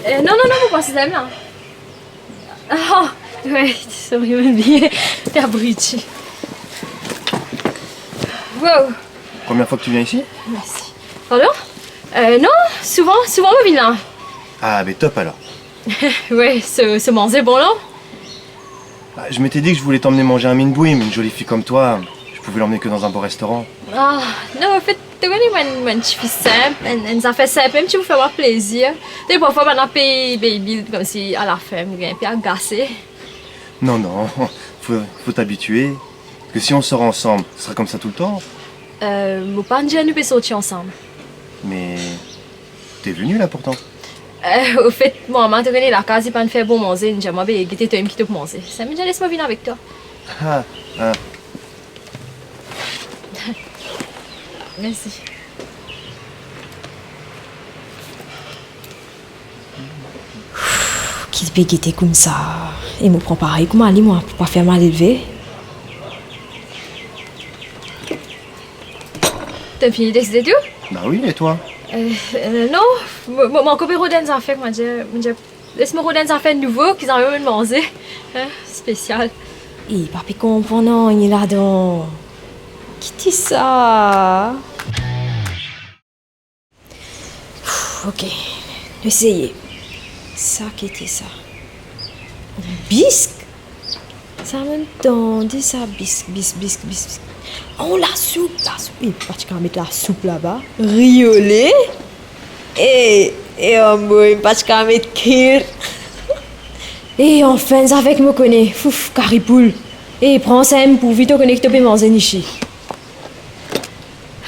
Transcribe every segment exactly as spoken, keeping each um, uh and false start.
Eh, non, non, non, mo pran siziem la. Ah, ouais, sorry, mo bliye. T'es abruti. Wow. Première fois que tu viens ici ? Merci. Pardon ? Euh, non, souvan, souvan mo vinn la. Ah, be top alors. Ouais, so, so manze bon, non ? Ah, je m'étais dit que je voulais t'emmener manger un mine bouillie, mais une jolie fille comme toi, je pouvais l'emmener que dans un beau restaurant. Ah, non, anfet, to kone mwa, mwa enn tifi sinp, enn, enn zafer sinp, mem ti pou fer mwa plezir. Te parfwa bann la pey, pey bil koumsi alafin, mo gagn pe agase. Non, non, faut, faut t'habituer. Parce que si on sort ensemble, ce sera comme ça tout le temps. Euh, mo pa'nn dir nou pe sorti ansam. Mais t'es venu là pourtant. Euh, anfet, mo mama, to kone lakaz li pa'nn fer bon manze, li dir mwa, be, gete twa, mem ki to pou manze. Sa, mo dir, les mwa vinn avek twa. Ah, ah. Mersi. Ki pe gete koumsa? E mo pran parey kouma li, mwa, pou pa fer malelve. To fini deside tou? Bah oui, et toi? Euh, euh, non, mo, mo, mo ankor pe rod enn zafer, mo dir, mo dir, les mo rod enn zafer nouvo ki zame mo'nn manze. Hein, spesial. E pa pe konpran nanye ladan. Ki ti sa? Ouf, ok, nou eseye. Sa ki ti sa? Bisk? Sa mem tande sa, bisk, bisk, bisk, bisk, bisk. Oh, lasoup, lasoup. E, pa ti kav met lasoup laba. Riole. E, e, oh, mo, pa ti kav met kir. E, anfin, sa fek mo kone. Ouf, kari poul. E, pran sa mem, pourvi to kone ki to pe manze, Nishi.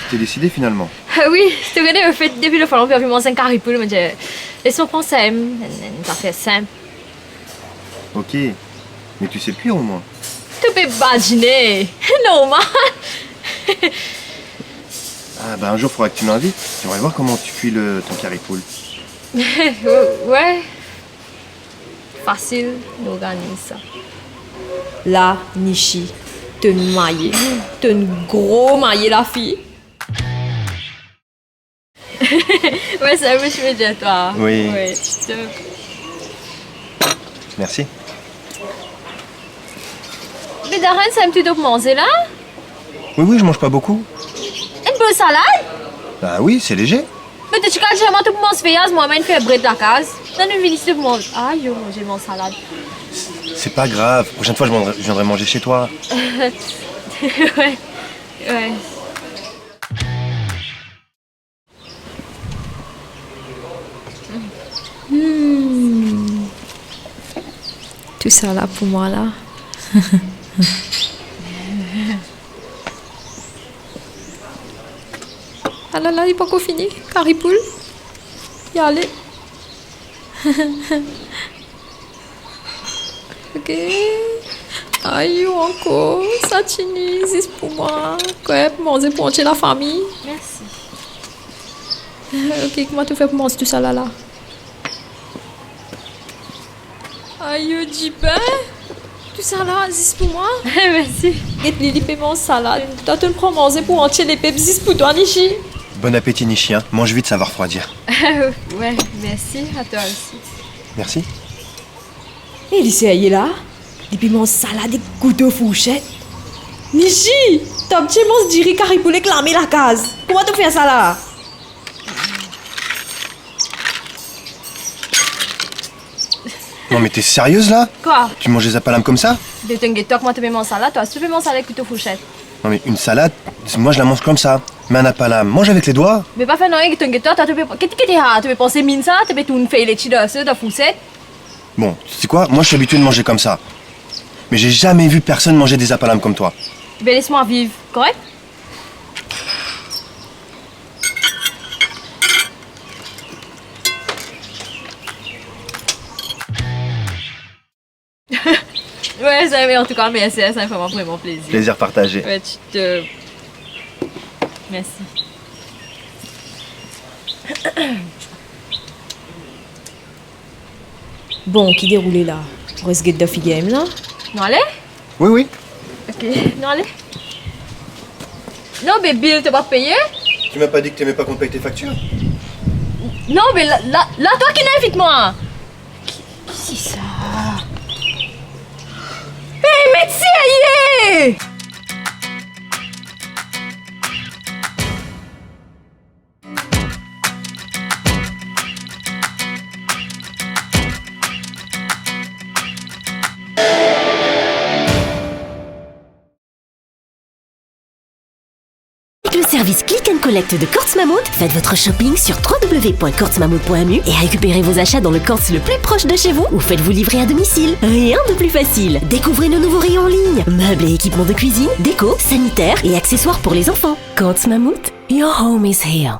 T'es décidée finalement? Ah oui, to kone, anfet, depi lotfwa la, mo pe anvi manz enn kari poul, mo dir, les mo pran sa mem, enn, enn zafer sinp. Ok, mais tu sais cuire au moins? To pe badine, normal. Ah, ben un jour, faudra que tu m'invites. J'aimerais voir comment tu cuis le, ton kari poul. Ouais. Fasil, nou organiz sa. La, Nishi, to'nn maye, to'nn gro maye, lafi. Ouais, sa, mo ti pe dir twa. Oui. Ouais, top. Merci. Me Darren, sa mem tou to pou manze la? Oui, oui, je mange pas beaucoup. Enn bol salad? Bah oui, c'est léger. Me to ti kav dir mwa to pou manz veyaz, mwa mem fer bred lakaz. Non, nou vinn isi pou manz. Ayo, manze, manz salad. C'est pas grave. Prochaine fois, je viendrai, je viendrai manger chez toi. Ouais. Ouais. Hmm. Tousala pou mwa la. Alala, li pankor fini, kari poul. Li ale. Ok. Ayo, ankor, sa tini, zis pou mwa. Kwe, pou manze pou antie lafami. Mersi. Ok, kouma to fer pou manz tousala la? Ayo, dipin. Tousala, zis pou mwa. Mersi. Get li, li pe manz salad. Twa, to'nn pran manze pou antie lepep, zis pou twa, Nishi. Bon appétit, Nishi, hein. Mange vite, ça va refroidir. Ouais, mersi, à toi aussi. Merci. E li serye la? Li pe manz salad ek kouto fourset. Nishi, to abitie manz diri, kari poul ek lame lakaz. Kouma to fer sa la? Non, mais t'es sérieuse, là ? Quoi ? Tu manges des apalam comme ça ? Be, to'nn get twa kouma to pe manz salad, twa osi to pe manz salad ek kouto fourset. Non, mais une salade, moi, je la mange comme ça. Mais un apalam, mange avec les doigts. Me pa fer nanye, to'nn get twa, twa to pe, ki, ki, ki, ah, to pe panse minn sa, to pe tourn fey leti dan, dan fourset. Bon, tu sais quoi ? Moi, je suis habitué de manger comme ça. Mais j'ai jamais vu personne manger des apalam comme toi. Ben, laisse-moi vivre, correct ? Ouais, ça, mais en tout cas, merci, ça me fait vraiment plaisir. Plaisir partagé. Ouais, tu te... Merci. Bon, ki deroule la? Res get dan figir mwa la? Nou ale? Oui, oui. Ok, nou ale. Non, be bil, to pa peye? Tu m'as pas dit que t'aimais pas qu'on paye tes factures ? Non, be la, la, la, twa ki'nn invit mwa. Kisa? Hey, met serye! Avec le service Click and Collect de Courts Mammouth, faites votre shopping sur trois W point courts mammouth point M U et récupérez vos achats dans le Courts le plus proche de chez vous ou faites-vous livrer à domicile. Rien de plus facile. Découvrez nos nouveaux rayons en ligne. Meubles et équipements de cuisine, déco, sanitaire et accessoires pour les enfants. Courts Mammouth, your home is here.